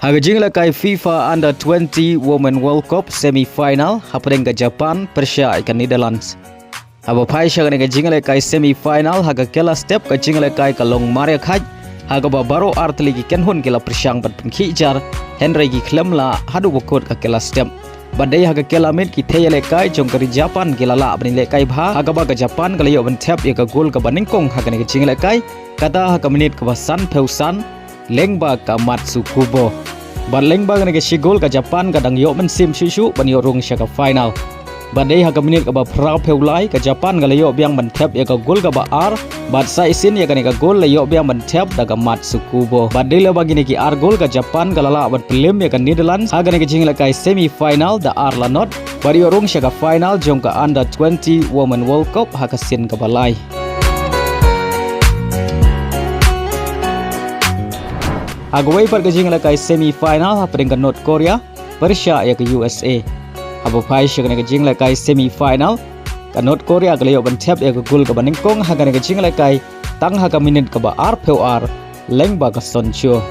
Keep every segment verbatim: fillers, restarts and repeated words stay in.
Ha ka jingïalehkai FIFA Under twenty Women World Cup semi-final, hapdeng ka Japan pyrshah ïa ka Netherlands. Haba phai sha kane ka jingïalehkai semi-final, ha ka kylla step ka jingïalehkai ka long mar ïa khaid, ha kaba baroh artylli ki kynhun ki la pyrshang ban pynkhih jar, hynrei ki khlem lah haduh ba kut ka kylla step. Bad dei ha ka kylla miet ki thei ïalehkai jong ka ri Japan ki la lah ban ïalehkai bha, ha kaba ka Japan ka la ïoh ban thep ïa ka gol kaba nyngkong ha kane ka jingïalehkai, kata ha ka minit kaba sanphew san, lyngba ka Matsukubo. Bad lyngba kane ka shi gol ka Japan ka dang ïoh mynsiem shuh shuh ban ïoh rung sha ka final. Bad dei ha ka minit kaba phraphew lai ka Japan ka la ïoh biang ban thep ïa ka gol kaba ar, bad sa shisien ïa kane ka gol la ïoh biang ban thep da ka Matsukubo. Bad dei lyngba kine ki ar gol ka Japan ka la lah ban pynlem ïa ka Netherlands ha kane ka jingïalehkai semi-final da ar la not, bad ïoh rung sha ka final jong ka Under twenty Women World Cup ha ka sien kaba lai. Ha kawei pat ka jingïalehkai semi-final, hapdeng ka North Korea pyrshah ïa ka U S A. Haba phai sha kane ka jingïalehkai semi-final, ka North Korea ka la ïoh ban thep ïa ka gol kaba nyngkong ha kane ka jingïalehkai tang ha ka minit kaba arphew ar, lyngba ka Son Cho.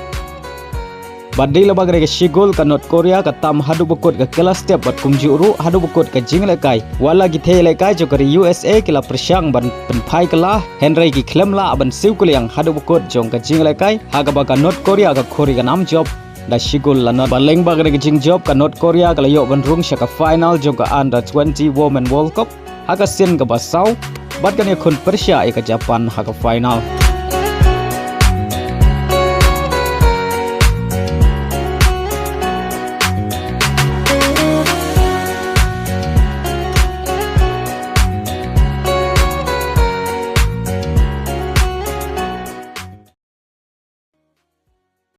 Bad dei lyngba kane ka shi gol ka North Korea ka tam haduh ba kut ka kylla step, bad kumjuh ruh haduh ba kut ka jingïalehkai. Wat la ki thei ïalehkai jong ka ri U S A ki la pyrshang ban pynphai kylla, hynrei ki khlem lah ban siew kylliang haduh ba kut jong ka jingïalehkai, ha kaba ka North Korea ka khur ïa ka nam jop da shi gol la not. Bad lyngba kane ka jingjop ka North Korea ka la ïoh ban rung sha ka final jong ka Under twenty Women World Cup ha ka sien kaba saw, bad kan ïakhun pyrshah ïa ka Japan ha ka final.